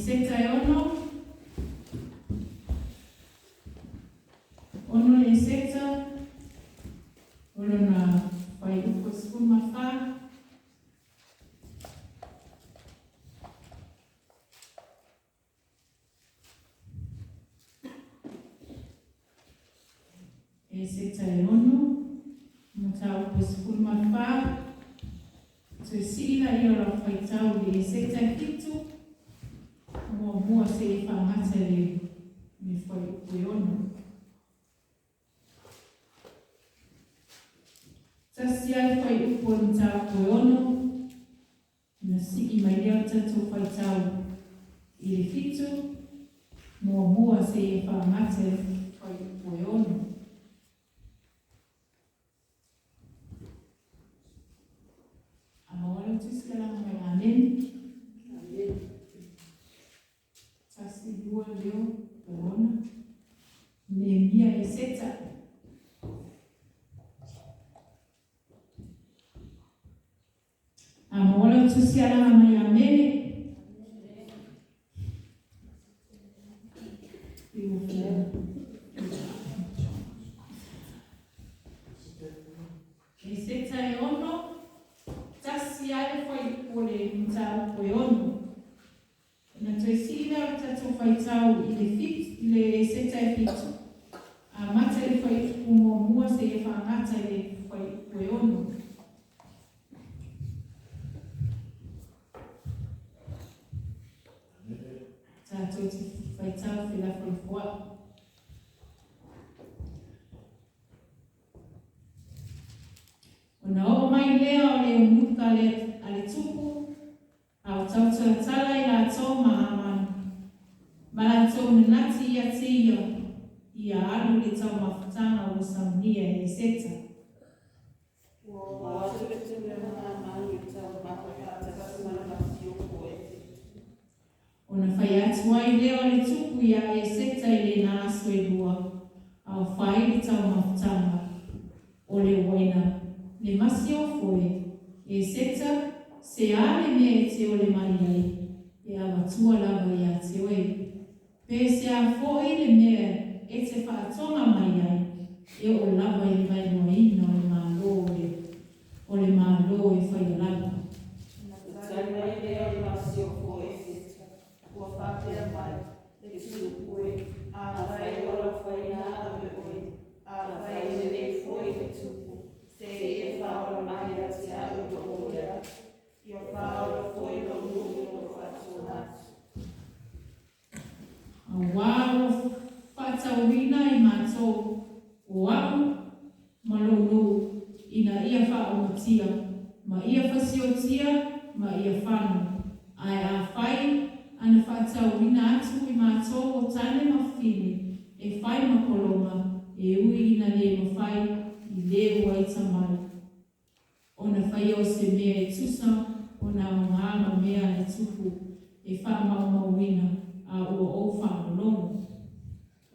Eseta e ono, ono le Eseta, o lona fuaiupu e 14. Eseta e ono, mataupu e 14, toe sii laia o lau faitau i le Eseta e 7, muamua seia faagata i le fuaiupu e 6. Tasi lava le fuaiupu o le mataupu e 6, ona sii mai lea o le tatou faitau i le 7, muamua seia faagata i le fuaiupu e 6. A maua lau tusi lalaga mai. Amene. Tasi, lua, leo, lagona. Nehemia Eseta. A maua lau tusi lalaga mai. Amene. Eseta e ono, tasi lava le fuaiupu o le mataupu e 6. Ona toe sii lea o le tatou faitau i le i le Eseta e 7, amata i le fuaiupu muamua seia faagata i le fuaiupu e 6. Tatou te faitau felafolafoa'i. Ona oo mai lea o le eunuka a le tupu, a o tautalatala i latou ma Hamani, ma latou nanati ia te ia, ia alu i le taumafataga ua saunia e Eseta. Ua atu le tulaga Hamani i le taumafa faatasi ma le masiofo e. Ona fai atu ai lea o le tupu iā Eseta i lena aso e lua, a o fai le taumafataga o le uaina le masiofo e, Eseta, se a le mea e te ole mai ai, e avatua lava iā te oe. Pe se a fo'i le mea e te faatoga mai ai, e oo lava i le vaeluaina o le Malo o le Malo e faia lava. Ona tali mai lea o le masiofo e Eseta, ua faapea mai, Le tupu e, afai o lau faina au e oe, afai e lelei foi le tupu, se i e faaola mai ia te au i lou ole atu, ia faaola foi lou nuu i lou faatoga atu. Auā ua faatauina e matou o a'u ma lou nuu ina ia faaomatia, ma ia fasiotia, ma ia fano, ae afai ana faatauina atu i matou o tane ma fafine e fai ma pologa, e ui ina lē mafai i lē ua ita mai ona faia o se mea e tusa ona aogā ma mea a le tupu e faamaumauina, a ua ou faalogologo.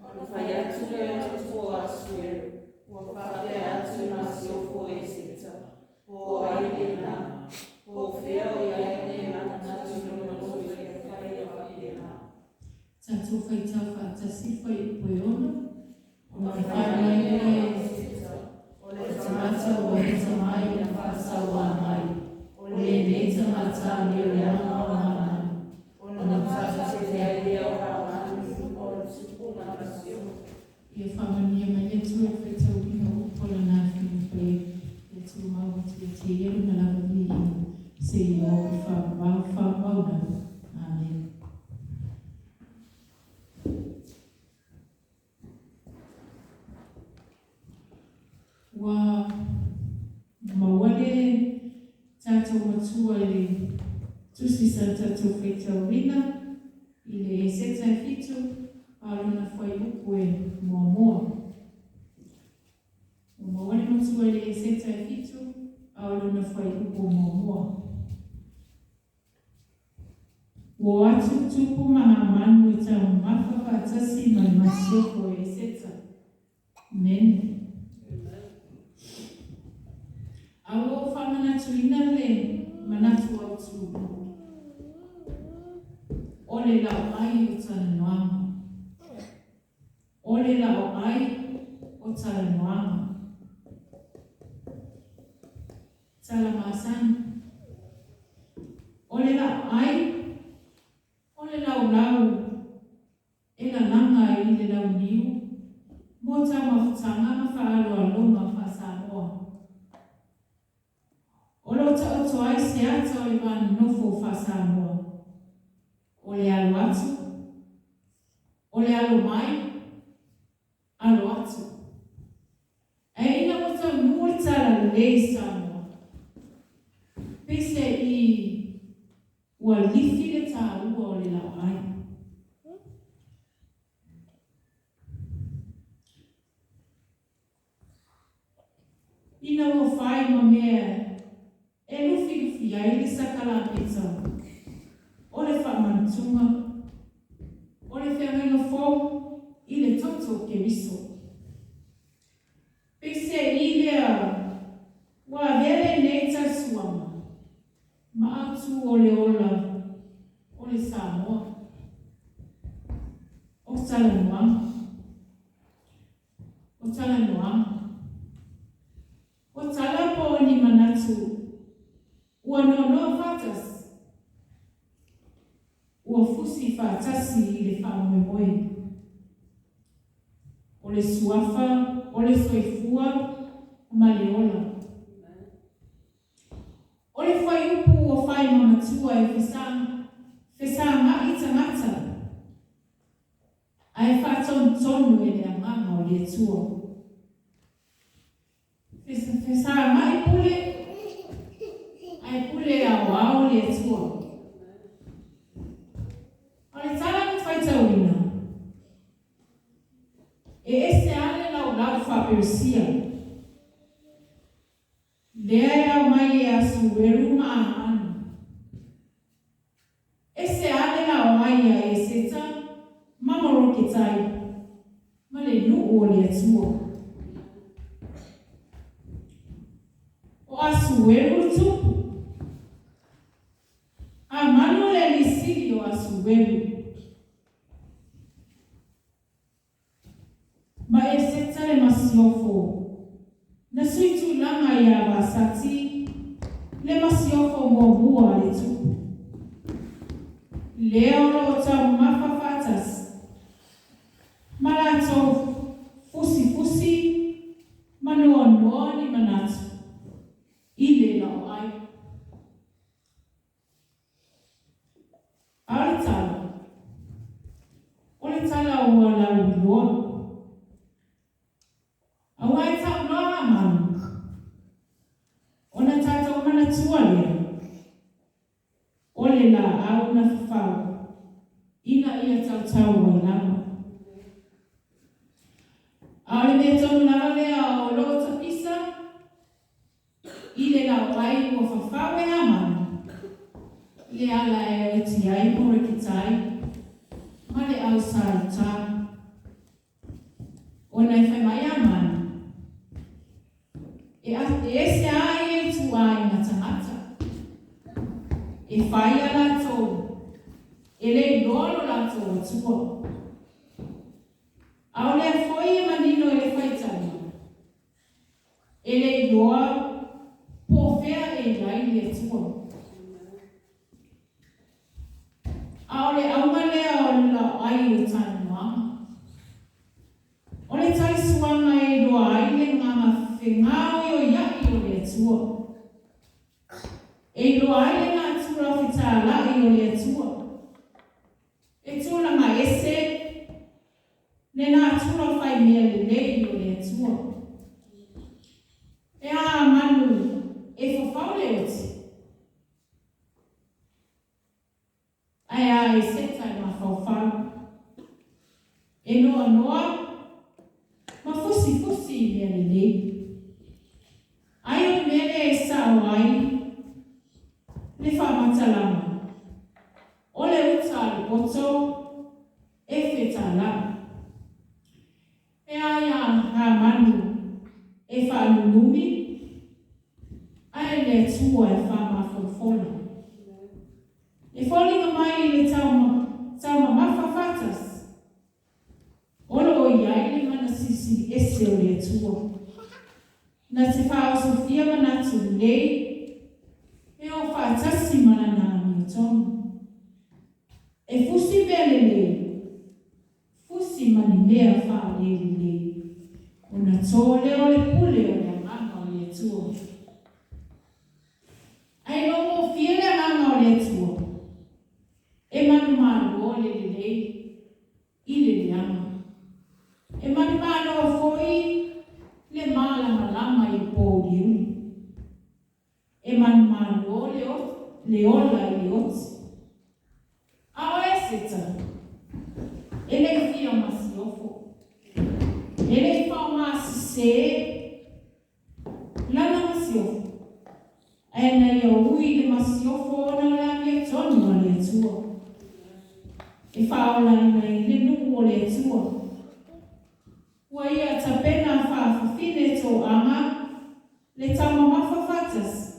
Ona fai atu lea o le tupu o Asueru, ua faapea atu i masiofo e Eseta, Po o ai lena, po o fea o i ai le manatu i lona loto ia faia faapena. Tatou faitau faatasi fuaiupu e 6, ona fai mai lea o le tagata ua ita mai na faasauā mai, o lenei tagata ane o le aga o Hamani. Ona faatetele ai lea o Hamani i luma o le tupu ma le masiofo. Ia faamanuia mai le Atua i le faitauina o upu o Lana Afioga Paia, ia tumau atu ia te Ia Lona lava viiga seia oo i faavavau faavavau lava. Amene. Ua maua le tatou matua i le tusi sa tatou faitauina i le Eseta e 7, a o lona fuaiupu e muamua. Ua maua le matua i le Eseta e 7, a o lona fuaiupu muamua. Ua o atu tupu ma Hamanu e taumafa faatasi ma le masiofo e Eseta. Amene. A ua ou faamanatuina le manatu autu o le. le laoai o talanoaga. O le laoai o talanoaga. Tala masani. O le laoai, o le laulau e lalaga i le launiu mo taumafataga ma faaaloaloga faa-Samoa. O lo o taoto ai se ata o le va nonofo faa-Samoa. O le alo atu, o le alo mai, alo atu. Ae ina ua taunuu le talalelei i Samoa, peiseai ua lifi le taua o le laoai. Ina ua fai ma mea e lufilufi ai le sakalameta o le faamanutuga o le feagaiga fou i le toto o Keriso. Peiseai lea ua avea lenei talisuaga ma autu o le ola o le Samoa. O talanoaga. O talanoaga. O tala po o ni manatu ua noanoa faatasi, ua fusi faatasi i le faamoemoe. O le suafa o le soifua ma le ola. O le fuaiupu ua fai ma matua e fesagai tagata ae faatonutonu e le agaga o le Atua. Fesagai pule ae pule aoao le Atua. O le tala na faitauina, e ese lava le laulau faa-Peresia, lea e aumai e Asueru ma Amanu. Ese lava le laoai a Eseta ma Moroketai ma le nuu o le Atua. O Asueru le tupu. Amanu le alii sili o Asueru. Ma Eseta le masiofo. Na sui tulaga ia Vasati le masiofo muamua a le tupu. Lea o lo o taumafa faatasi ma latou fusifusi ma noanoa ni manatu i le laoai. A o le tala, o le tala ua lauiloa. Aua e tau loa Amanu, ona tatou manatua lea, o le laau na fafau ina ia tautau ai lava. A o le mea tonu lava lea o lo o tapisa i le laoai ua fafau e Amanu, le ala e oti ai Moreketai ma le au sa Iuta. Ona e fai mai Amanu, e ese lava ia ituaiga tagata, e fai a latou, e le iloa lo latou Atua. A o lea foi e manino i le faitauga, e le iloa po o fea e i ai le Atua. A o le auga lea o le laoai o talanoaga. O le talisuaga e iloa ai le agaga fegaoioiai o le Atua. E iloa ai le natura fetalai o le Atua. E tulaga ese le natura faimea lelei o le Atua. E a Amanu e fafau le oti, ae a Eseta e mafaufau. E noanoa ma fusifusi i mea lelei. Ai o le mea lea e sao ai le faamatalaga, o le uta a le poto e fetalai. E a ia Amanu e faanunumi, ae le Atua e faamafofola. E foliga mai i le Atua. Na te faaosofia manatu lelei e o faatasi ma Lana amiotonu. E fusi mea lelei, fusi ma ni mea faalelelei, ona to lea o le pule o le Agaga o le Atua. Ae iloagofie le Agaga o le Atua, e manumalo le lelei i le leaga. E manumalo foi le malamalama i le pouliuli. E manumalo le ola i le oti. A o oe Setana, e le i fia masiofo, e le i faaaogasese lana masiofo, ae na ia ui i le masiofo ona o le amiotonu a le Atua, e faaolaina ai le nuu o le Atua. Ua ia tapena faafafine toaga le taumamafa faatasi,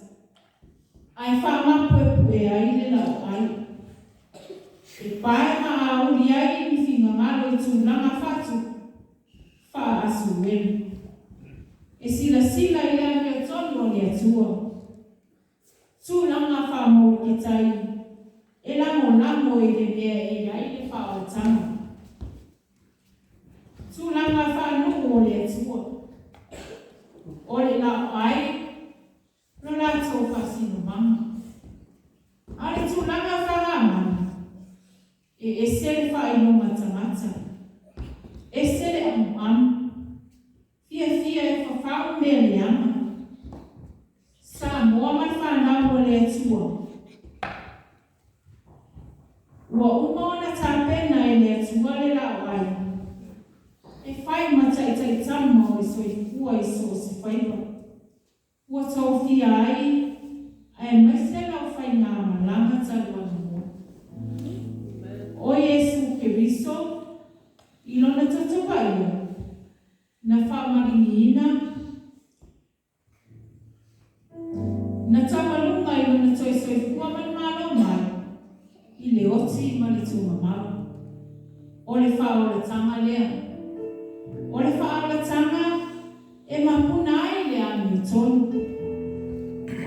ae faamapuepue ai le laoai. E pae ma auli ai ni finagalo i tulaga faatupu faa-Asuelu. E silasila i le amiotonu a le Atua, tulaga faamoloketai e lagolago i le mea e i ai le faaolataga. Tulaga faanuu o le Atua, o le laoai lo latou faasinomaga. A o le tulaga faa-Hamani, e ese le faailoga tagata, ese le amuamu, fiafia e fafau mea leaga. Samoa ma le fanau a le Atua, ua uma ona tapena e le Atua le laoai e fai ma taitaitama o le soifua i so o se faiva. Ua tofia ai aemaise lau faigamalaga talu anamua. O Iesu Keriso i Lona Toto Paia na faamaliniina, na taualuga i Lona toe soifua manumalo mai i le oti ma le tuugamau. O le faaolataga lea. O le faaolataga e mapuna ai le amiotonu.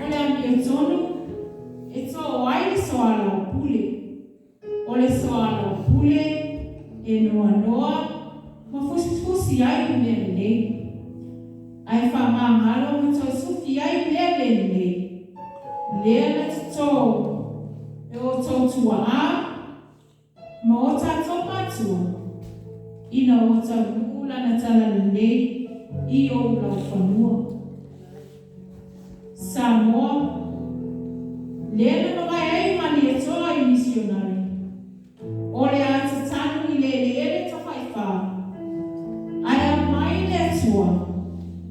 O le amiotonu e too ai le soalaupule. O le soalaupule e noanoa ma fusifusi ai mea lelei, ae faamagalo ma toe sufi ai mea le lelei, lea na totō e outou tuaa ma o tatou matua ina ua taunuu lana talalelei i ou laufanua. Samoa, lea na mavae ai Malietoa i misionare, o le a tatanu i le eleele tafaifa, ae aumai le Atua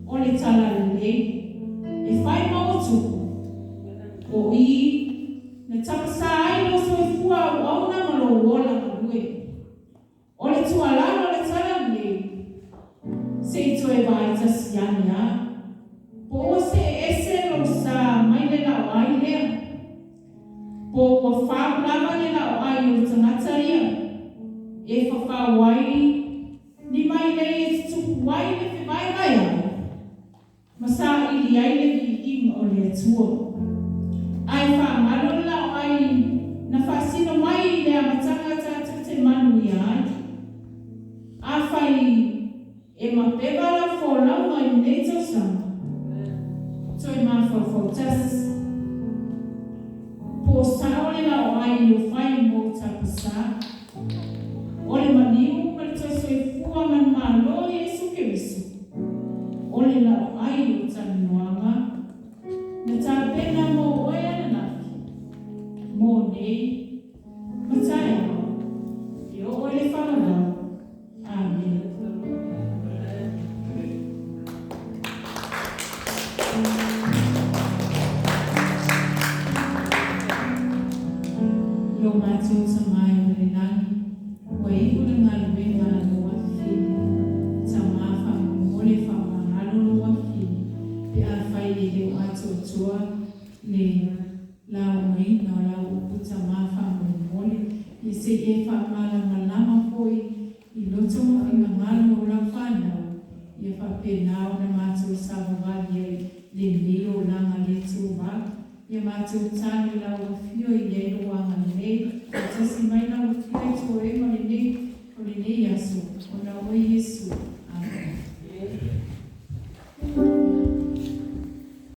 o le talalelei e fai ma ou tupu, o i na tapasā ai lou soifua auauna ma lou ola galue. O le tuualalo o le talalelei, se i toe vaai tasi ane lava, po ua see ese lou sa mai le laoai lea, po ua fau lava le laoai o le tagata ia e fafau ai ni mailei e tutupu ai le fevaevaeai ma saili ai le viiga o le Atua. Ae faagalo le laoai na faasino mai i le amataga tatou te manuia ai. Afai e mapeva lau folauga i lenei tausaga, toe mafaufau tasi. Po o sao le laoai ua fai mo ou tapasā. O le maliu ma le toe soifua manumalo o Iesu Keriso, o le laoai o talanoaga na tapena mo oe ananafi, mo nei, ma taeao, e oo i le faavavau. Amene. Lo matou Tama e mai le lagi, ua iu le galuega a lou afafine. Tama faamolemole faamagalo lou afafine pe afai e le o atoatoa le laugaina o lau upu Tama faamolemole, ia se i e faamalamalama foi i loto ma finagalo o lau fanau Ia faapena ona matou savavali ai lenei olaga le tuvā. Ia matou tali i lau Afio e i ai lou agalelei. Faatasi mai lau Afio i toega o lenei aso.